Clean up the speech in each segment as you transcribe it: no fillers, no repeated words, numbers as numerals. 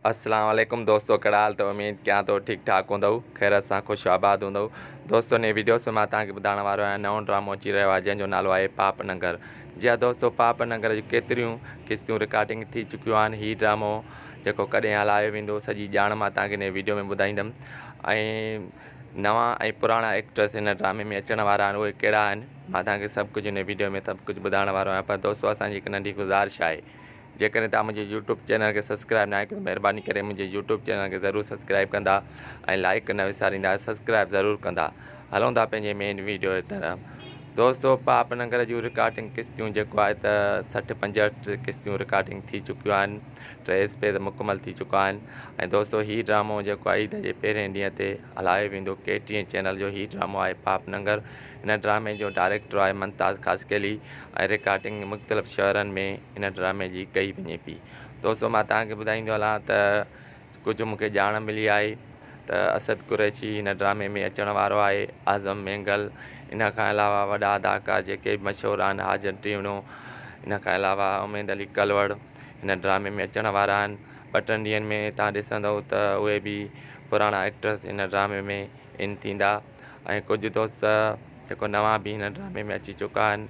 اسلام عليڪم دوستو ڪهڙا حال اٿو اميد ڪيان ٿو ٺيڪ ٺاڪ هوندؤ خيرت سان خوش آباد هوندؤ دوستو نئين ويڊيو سان مان توهان کي ٻڌائڻ وارو آهيان نئون ڊرامو اچي رهيو آهي جنهن جو نالو آهي پاپ ننگر جي ها دوستو پاپ ننگر جون ڪيتريون قسطيون رڪارڊنگ ٿي چڪيون آهن هي ڊرامو جيڪو ڪڏهن هلايو ويندو سڄي ڄاڻ مان توهان کي نئين ويڊيو ۾ ٻڌائيندم ۽ نوان ۽ پراڻا ايڪٽرس هن ڊرامي ۾ اچڻ وارا آهن اهي ڪهڙا آهن مان توهان کي سڀ ڪجهه هن ويڊيو ۾ سڀ ڪجهه ٻڌائڻ وارو آهيان پر دوستو اسان جي هڪ ننڍي گذارش آهي جيڪڏهن توهان منهنجي يوٽيوب چينل کي سبسڪرائب ناهي ڪيو ته مهرباني ڪري منهنجي يوٽيوب چينل کي ضرور سبسڪرائب ڪندا ۽ لائڪ نه وساريندا سبسڪرائب ضرور ڪندا هلون ٿا پنهنجي مين ويڊيو جي طرف دوستو پاپ ننگر جون رڪارڊنگ قسطيون جيڪو آهي ته 60 65 قسطيون رڪارڊنگ ٿي چڪيون آهن ٽي اسپيس مڪمل ٿي چڪا آهن ۽ دوستو هي ڊرامو جيڪو آهي عيد جي پهرين ڏينهن تي هلايو ويندو ڪي ٽي اين چينل جو هي ڊرامو آهي پاپ ننگر هن ڊرامي جو ڊائريڪٽر آهي ممتاز خاصخيلي ۽ رڪارڊنگ مختلف شهرن ۾ هن ڊرامي جي ڪئي وڃي پئي. دوستو مان توهان کي ٻڌائيندو هلان ته ڪجهه مون کي ڄاڻ ملي آهي ته اسد قريشي هن ڊرامي ۾ اچڻ وارو آهي، اعظم مينگل، ان کان علاوه وڏا اداڪار جيڪي به مشهور آهن حاجن ٽيوڻو، ان کان علاوه اميد علي ڪلوڙ هن ڊرامي ۾ اچڻ وارا آهن. ٻه ٽن ڏينهن ۾ توهان ڏسندؤ ته اهي به پراڻا ايڪٽرس هن ڊرامي ۾ ان ٿيندا ۽ ڪجهه دوست جيڪو نوان به هن ڊرامي ۾ اچي چڪا آهن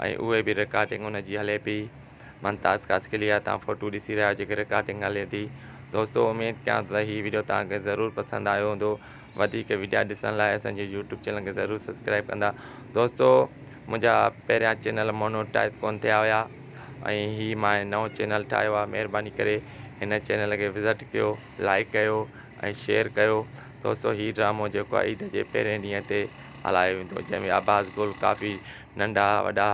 ۽ اهي به رڪارڊنگ ان جي هلي پئي ممتاز خاصخيلي جا توهان فوٽو ڏسي رهيا آهيو جيڪي رڪارڊنگ هلي ٿي دوستو اميد ڪيان ٿو ته هي ويڊيو توهان کي ضرور پسند آيو هوندو وڌيڪ ويڊيا ڏسڻ لاء اسان جي يوٽيوب چينل کي ضرور سبسڪرائب ڪندا دوستو منهنجا پهريان چينل مونوٽائز ڪون ٿيا هيا ۽ هي مان نئون چينل ٺاهيو آهي مهرباني ڪري هن چينل کي وزٽ ڪيو لائڪ ڪيو ۽ شيئر ڪيو دوستو هي ڊرامو جيڪو آهي عيد جي پهرين ڏينهن تي هلايو ويندو جنهن ۾ عباس گل ڪافي ننڍا وڏا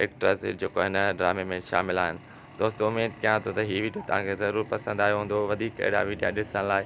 ايڪٽرس جيڪو هن ڊرامي ۾ شامل آهن دوستو اميد ڪيان ٿو ته هي ويڊيو توهان کي ضرور پسند آيو هوندو وڌيڪ اهڙا ويڊيا ڏسڻ لاء.